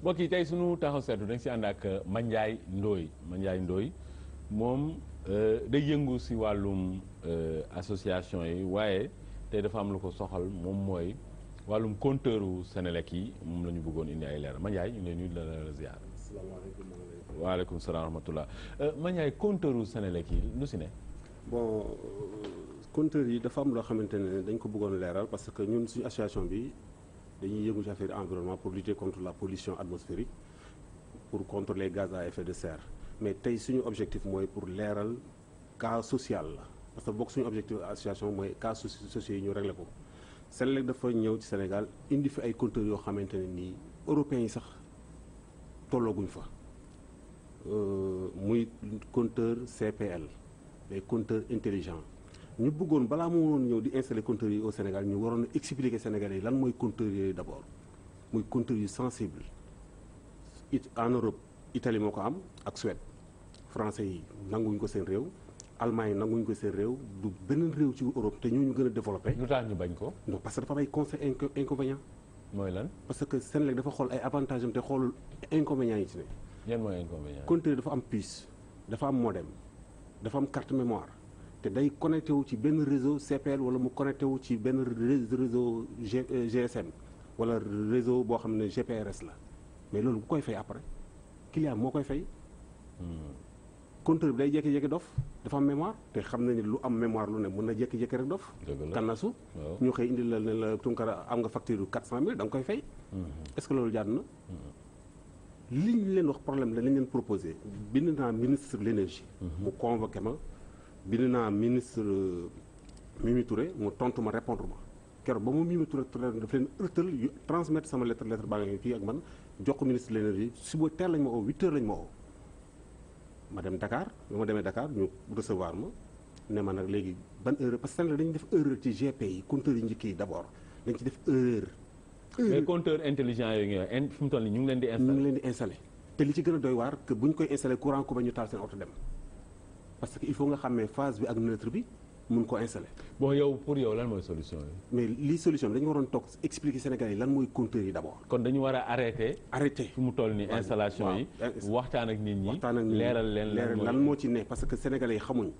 mbokk yi tey sunu taxaw seetlu dañ si ànd ak Mandiaye Ndoye moom day yëngu si wàllum association yi waaye tey dafa am lu ko soxal moom mooy wàllum compteur u Senelec yi moom la ñu bëggoon indi ay leeral Mandiaye ñu ngi lay nuyu la ziar. asalaamaaleykum. waaleykum salaam wa rahmatulah Mandiaye compteur u Senelec yi lu si ne. bon compteur yi dafa am loo xamante ne dañ ko bëggoon leeral parce que ñun suñu association bi dañuy yëngu ci affaire environnement pour lutter contre la pollution atmosphérique pour contre les gaz à effet de serre mais tey suñu objectif mooy pour leeral cas social la parce que bokk suñu objectif association mooy cas sociaux yi ñu réglé ko. Senelec dafa ñëw ci Sénégal indi fi ay compteurs yoo xamante ne nii européens yi sax tollooguñ fa muy compteur CPL les compteurs intelligents ñu bëggoon balaa mu woon ñëw di installer compteurs yi au Sénégal ñu waroon a expliquer Sénégalais yi lan mooy compteurs yooyu d'abord muy compteurs yu sensible en Europe Italie moo ko am ak Suède français yi nanguñ ko seen réew. Allemagne nanguñ ko seen réew du beneen réew ci Europe te ñooñu gën a développé. lu tax ñu bañ ko. non parce que dafa am ay conseils inconvénients. mooy lan. parce que Senelec dafa xool ay avantages am te xoolul inconvénients yi ci ne. yan mooy inconvénients. compteur dafa am puce dafa am modem dafa am carte mémoire te day connecté wu ci benn réseau CPL wala mu connecté wu ci benn réseau GSM wala réseau boo xam ne GPRS la mais loolu bu koy fay après client moo koy fay. compteur bi day jékki-jékki dof dafa am mémoire te xam nañu lu am mémoire lu ne mën na jékki-jékki rek dof. kannasu ñu xëy indi la ne la Tunkara am nga facture yu 400000 da nga koy fay. est-ce que loolu jaadu na. li ñu leen wax problème la li ñu leen proposé bind naa ministre de l'énergie. mu convoqué ma bind naa ministre Mimi Touré mu tontu ma répondre ma keroog ba mu Mimi Touré daf leen ërtal yu transmettre sama lettre baa ngi fii ak man jox ko ministre de l'énergie suba teel lañ ma oo 8h lañ ma oo. ma dem Dakar bi ma demee Dakar ñu recevoir ma ne ma nag léegi ban erreur parce que Senelec dañuy def erreur ci GP yi compteurs yi njëkk yi d'abord dañ ci def erreur. mais compteur intelligent yooyu nga wax fi mu toll nii ñu ngi leen di installé. ñu ngi leen di installé te li ci gën a doy waar que bu ñu koy installé courant coupé ñu taal seen oto dem parce que il faut nga xàmmee phase bi ak neutre bi mun ko installé. bon yow pour yow lan mooy solution yi. mais lii solution bi dañu waroon toog expliquer Sénégalais yi lan mooy compteurs yi d'abord. kon dañu war a arrêté. fi mu toll nii installation yi. waxtaan ak nit ñi leeral leen lan moo ci ne parce que Sénégalais yi xamuñ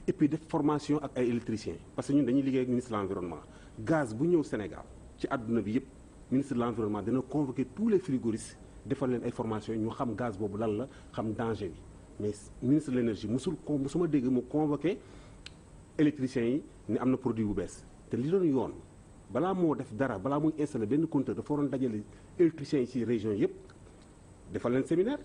et puis def formation ak ay électriciens parce que ñun dañuy liggéey ak ministre de l'environnement gaz bu ñëw Sénégal ci àdduna bi yëpp ministre de l'environnement dina convoquer tous les frigoristes defal leen ay formation ñu xam gaz boobu lan la xam danger bi mais ministre de l'énergie musuma dégg mu convoqué électriciens yi ne am na produit bu bees te li doon yoon balaa moo def dara balaa muy installer benn compteur dafa waroon dajale électriciens yi ci région yëpp defal leen séminaire.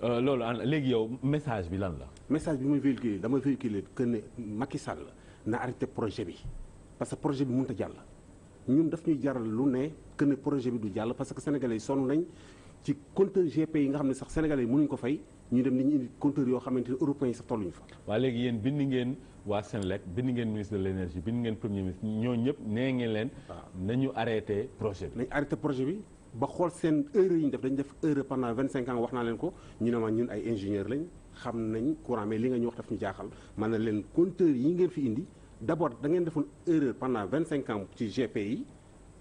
loolu léegi yow message bi lan la. message bi muy véhiculer dama véhiculer que ne Macky Sall na arrêté projet bi parce que projet bi mënut a jàll ñun daf ñuy jaral lu ne que ne projet bi du jàll parce que sénégalais yi sonn nañ ci compteur GP yi nga xam ne sax sénégalais yi mënuñ ko fay ñu dem nañu indi compteur yoo xamante ne européens yi sax tolluñu fa. waaw léegi yéen bind ngeen waa Senelec bind ngeen ministre de l'énergie bind ngeen premier ministre ñooñu ñëpp nee ngeen leen. nañu arrêté projet bi. nañu arrêté projet bi ba xool seen erreur yi ñu def dañu def erreur pendant 25 ans wax naa leen ko ñu ne ma ñun ay ingénieur lañ xam nañ courant mais li nga ñu wax daf ñu jaaxal man na leen compteur yi ngeen fi indi d'abord da ngeen defoon erreur pendant 25 ans ci GP yi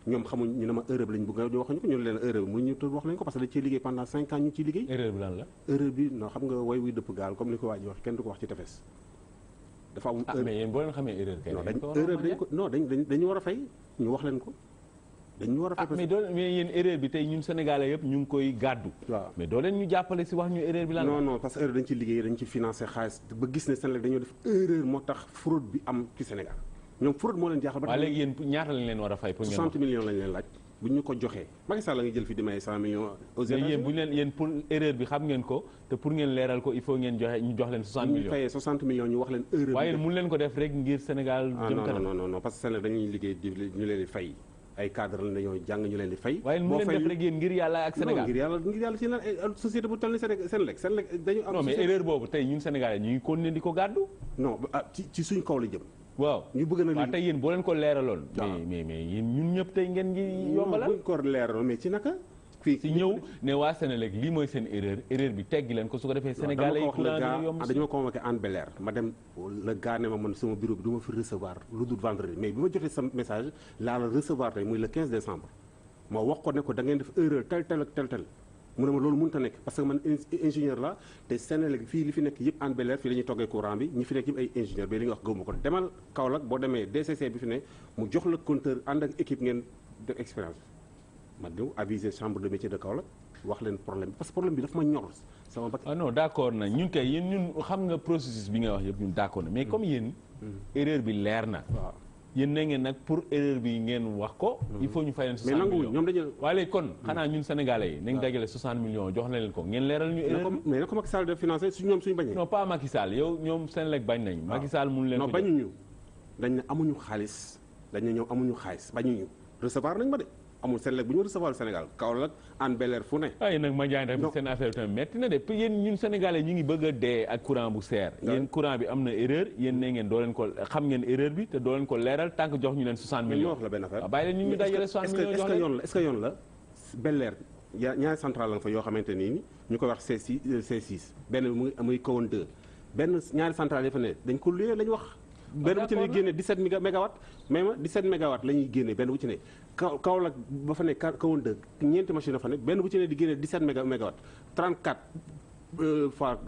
ñoom xamuñ ñu ne ma erreur bi lañ bëgg ñu wax ñu ko ñu ne leen erreur bi mënuñu ñu wax nañ ko parce que dañ ciy liggéey pendant 5 ans ñu ciy liggéey. erreur bi lan la. erreur bi non xam nga woy wuy dëpp gaal comme ni ko waa ji wax kenn du ko wax ci tefes. dafa am mais yéen boo leen xamee erreur kay. dañu war a fay ñu wax leen ko. dañu war a fay mais yéen erreur bi tey ñun sénégalais yëpp ñu ngi koy gàddu. waaw mais doo leen ñu jàppale si wax ñu erreur bi lan la. non parce que erreur dañ ci liggéey dañ ci financé xaalis ba gis ne Senelec dañoo def erreur moo tax fraude bi am ci Sénégal ñoom fraude moo leen jaaxal. ba waaw léegi yéen ñaata lañ leen war a fay pour ngeen 60 millions lañ leen laaj bu ñu ko joxee Macky Sall la nga jël fi di may 100 millions aux États-Unis mais yéen bu ñu leen yéen pour erreur bi xam ngeen ko te pour ngeen leeral ko il faut ngeen joxe ñu jox leen 60 millions. ñu fayee 60 millions ñu wax leen erreur. waaye mun leen ko def rek ngir Sénégal jëm kanam. non parce que Sénégal dañuy liggéey di ñu leen di fay ay cadre la dañoo jàng ñu leen di fay. waaye mu leen def rek yéen ngir yàlla ak Sénégal. ngir yàlla ci société bu toll ni Senelec dañu am. non mais erreur boobu tey ñun Sénégalais ñu ngi continuer di ko gàddu. non ci suñ kaw la jëm. waaw ñu bëgg na waaw tey yéen boo leen ko leeraloon. mais yéen ñun ñëpp tey ngeen ngi yombalal. buñ ko leeraloon mais ci naka. fii si ñëw ne waa Senelec lii mooy seen erreur bi teggi leen ko su ko defee Sénégalais yi courant dina yomb dañu ma convoqué Hann Bel-Air ma dem le gars ne ma man sama bureau bi du ma fi recevoir lu dul vendredi mais bi ma jotee sa message laa la recevoir tey muy le 15 décembre ma wax ko ne ko da ngeen def erreur tel mu ne ma loolu mënut a nekk parce que man ingénieur la te Senelec fii li fi nekk yëpp Hann Bel-Air fii la ñuy toggee courant bi ñi fi nekk yëpp ay ingénieur bi li nga wax gëwuma ko demal Kaolack boo demee DCC bi fi ne mu jox la compteur ànd ak équipe ngeen def expérience ma ñëw aviser chambre de métier de Kaolack wax leen problème bi parce que problème bi dafa ma ñor sama bakk. ah non d' accord na ñun kay yéen ñun xam nga processus bi nga wax yëpp ñun d' accord na mais comme yéen. erreur bi leer na. waaw yéen ne ngeen nag pour erreur bi ngeen wax ko. il faut ñu fay leen 60 mais millions nanguwuñ ñoom dañu. waaye léegi kon xanaa ñun sénégalais yi nañ dajale 60 millions jox na leen ko ngeen leeral ñu erreur bi. mais na ko Macky Sall def financé su ñoom suñu bañee. non pas Macky Sall yow ñoom Senelec bañ nañ. Macky Sall mun leen ko non bañuñu dañ ne amuñu xaalis dañ ne ñoom amuñu xaalis bañuñu recevoir nañ ma de amul Senelec bu ñu recevoir Sénégal Kaolack Hann Bel-Air fu ne. waaye nag ma jaay tamit seen affaire tamit metti na de yéen ñun sénégalais ñu ngi bëgg a dee ak courant bu seer. yéen courant bi am na erreur yéen ne ngeen doo leen ko xam ngeen erreur bi te doo leen ko leeral tant que jox ñu leen 60 millions. ñu wax la benn affaire waaw bàyyi leen ñu dajale 60 millions jox leen est-ce que yoon la Bel-Air ñaari centrale la fa yoo xamante ni ñu koy wax C6 benn bi muy Kahone 2 benn ñaari centrale yi fa ne dañ ko luyee lañ wax. benn bu ci ne génne 17 mégawatt mais ma 17 mégawatt la ñuy génne benn bu ci ne Kaolack ba fa ne Kahone 2 ñeenti machine la fa ne benn bu ci ne di génne 17 mégawatt 34 fois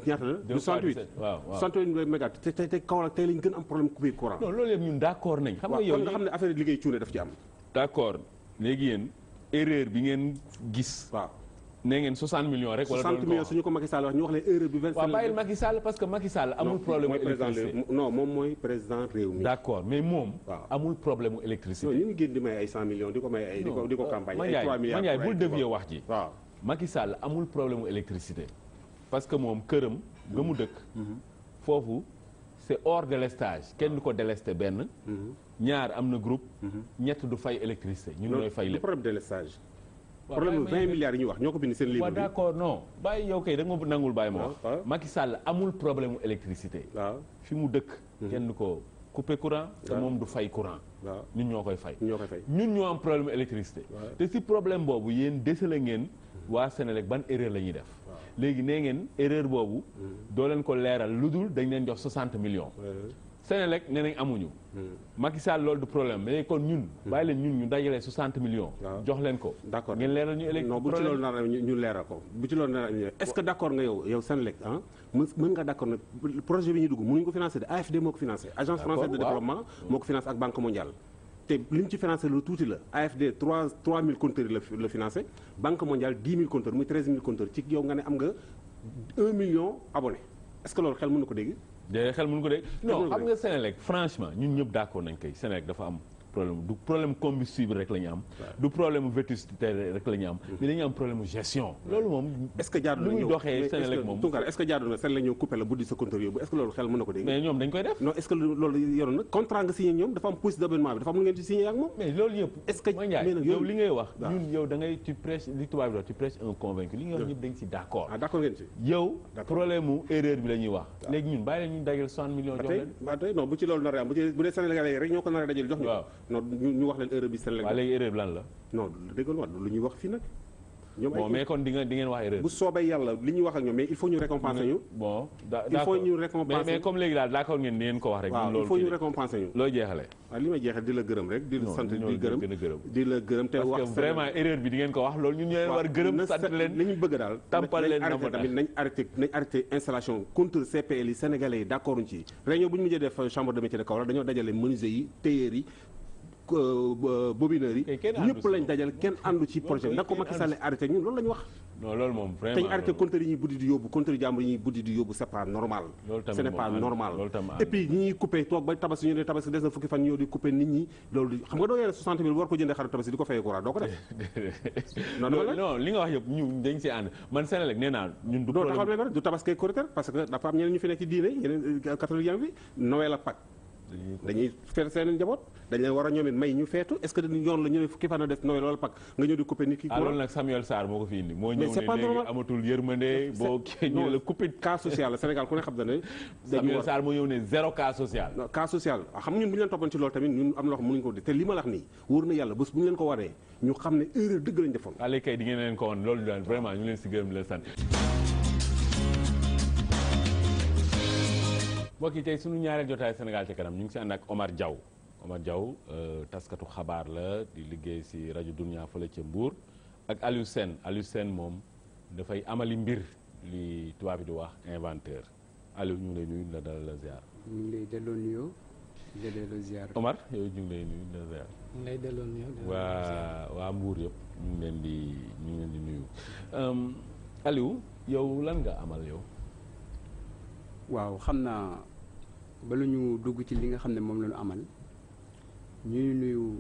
ñaata la. 68 waaw 68 mégawatt te Kaolack tey lañ gën am problème coupé courant. non loolu yëpp ñun d' accord nañ. xam nga yow kon nga xam ne affaire liggéey cuune daf ci am. d' accord léegi yéen erreur bi ngeen gis. waaw. nee ngeen 60 millions rek. wala 60 millions suñu ko Macky Sall wax ñu wax leen erreur bi. 25 waaw bàyyil Macky Sall parce que Macky Sall amul problème mu électricité. non moom mooy président réew mi. d' accord mais moom. waaw amul problème mu électricité. non ñu ngi génn di may ay 100 millions di ko may ay. di ko campagne ay 3 milliards. Mandiaye bul dévier wax ji. waaw Macky Sall amul problème mu électricité. parce que moom këram. ga mu dëkk. foofu c' est hors délestage kenn du ko délesté benn. ñaar am na groupe. ñett du fay électricité ñun ñooy fay lépp. problème délestage. problème 20 milliards yi ñu wax ñoo ko bind seen livre bi. waaw d' accord non bàyyi yow kay da nga ma nangul bàyyi ma wax. Macky Sall amul problème mu électricité. waaw fi mu dëkk. kenn du ko couper courant. te moom du fay courant. waaw ñun ñoo koy fay. ñoo koy fay ñun ñoo am problème mu électricité. te si problème boobu yéen décelé ngeen. waa Senelec ban erreur la ñuy def. léegi nee ngeen erreur boobu. doo leen ko leeral lu dul dañ leen jox 60 millions. Senelec nee nañ amuñu. Macky Sall loolu du problème mais kon ñun. bàyyi leen ñun ñu dajalee 60 millions. jox leen ko. d' accord ngeen leeral ñu électricité. non bu ci loolu nar ñu leeral ko bu ci loolu nar est ce que d' accord nga yow Senelec ah mën nga d' accord nag projet bi ñu dugg mënuñu ko financé de AFD moo ko financé. agence française de développement moo ko financé ak banque mondiale. te li ñu ci financé lu tuuti la AFD 3000 compteurs la financé banque mondiale 10 000 compteurs muy 13 000 compteurs ci yow nga ne am nga 1 million abonné est ce que loolu xel mën na ko dégg. de xel mënu ko dégg non xam nga Senelec franchement ñun ñëpp d' accord nañ koy Senelec dafa am problème du problème combustible rek la ñu am. du problème vétusté rek la ñu am. mais dañu am problème gestion. loolu moom est ce que jaadu na lu muy doxee Senelec moom Tounkara est ce que jaadu na Senelec ñëw coupé la buddi sa compteur yóbbu est ce que loolu xel mën na ko dégg. mais ñoom dañ koy def. non est ce que loolu yoroon na contrat nga signé ñoom dafa am police d' abonnement bi dafa am lu ngeen ci signé ak moom. mais loolu yëpp est ce que yow li ngay wax. ñun yow da ngay tu prêches li tubaab bi wax tu prêches un convaincu li ngay wax ñëpp dañ si d' accord. ah d' accord ngeen ci. yow problème mu erreur bi la ñuy wax. léegi ñun bàyyi leen ñu dajal 60 millions jox leen. ba tey non bu ci loolu nar a am bu dee Sénégalais rek ñoo ko nar a dajal jox ñu. waaw non ñu wax leen erreur bi Senelec. waaw léegi erreur bi lan la. non déggoon wax lu ñuy wax fii nag. ñoom bon mais kon di ngeen wax erreur. bu soobee yàlla li ñuy wax ak ñoom mais il faut ñu récompenser ñu. bon il faut ñu récompenser mais comme léegi daal d' accord ngeen di ngeen ko wax rek. waaw il faut ñu récompenser ñu. looy jeexale. waaw li may jeexal di la gërëm rek. di la sant di gërëm di la gërëm te wax. parce que vraiment erreur bi di ngeen ko wax loolu ñun ñoo leen war gërëm sant leen. li ñu bëgg daal. tampal leen na tamit nañ arrêté installation contre CPL yi sénégalais yi d' accord uñ ci. réunion bu ñu mujjee def chambre de métier de Kaolack dañoo dajale menuisiers yi tailleurs yi bobineurs yi ñëpp lañ dajal kenn àndu ci projet bi nag ko Macky Sall arrêté ñun loolu la ñu wax. non loolu moom vraiment te ñu arrêté compteur yi ñuy buddi di yóbbu compteur jàmbur yi ñuy buddi di yóbbu c' est pas normal. ce n' est pas normal et puis ñi ñuy coupé toog ba tabaski ñu ne tabaski des na fukki fan ñëw di coupé nit ñi loolu xam nga doo yore 60 000 war ko jëndee xaru tabaski di ko fayee courant doo ko def. non li nga wax yëpp ñu dañ si ànd man Senelec nee naa ñun du problème taxaw du tabaski Korité parce que dafa am ñeneen ñu fi nekk ci diine yeneen catholique bi Noël ak Pâques dañuy feet seen njaboot dañ leen war a ñoom it may ñu feetu est ce que yoon la ñu ne fukki fan a def Noël wala Pâques nga ñëw di coupé nit ki loolu nag Samuel Sarr moo ko fi indi moo ñëw ne léegi amatul yërmande boo kii ñu la coupé cas social la Sénégal ku ne xam na ne Samuel Sarr moo ñëw ne zéro cas social cas social xam nga ñun bu ñu leen toppoon ci loolu tamit ñun am na loo xam mënuñu ko def te li ma la wax nii wóor na yàlla bés bu ñu leen ko waree ñu xam ne erreur dëgg lañ defoon léegi kay di ngeen leen ko woon loolu daal vraiment ñu leen si gërëm di leen sant mbokk yi tey suñu ñaareel jotaay Sénégal ci kanam ñu ngi si ànd ak Omar Diaw taskatu xabaar la di liggéey si rajo Dunia fële ca Mbour ak Aliou Sène moom dafay amali mbir li tubaab bi di wax inventeur Aliou ñu ngi lay nuyu la dalal la ziar. ñu ngi lay delloo nuyoo di la delloo ziar. Omar yow ñu ngi lay nuyu la ziar. ñu ngi lay delloo nuyoo. waa Mbour yëpp ñu ngi leen di nuyu Aliou yow lan nga amal yow. waaw xam naa bala ñu dugg ci li nga xam ne moom la ñu amal ñuy nuyu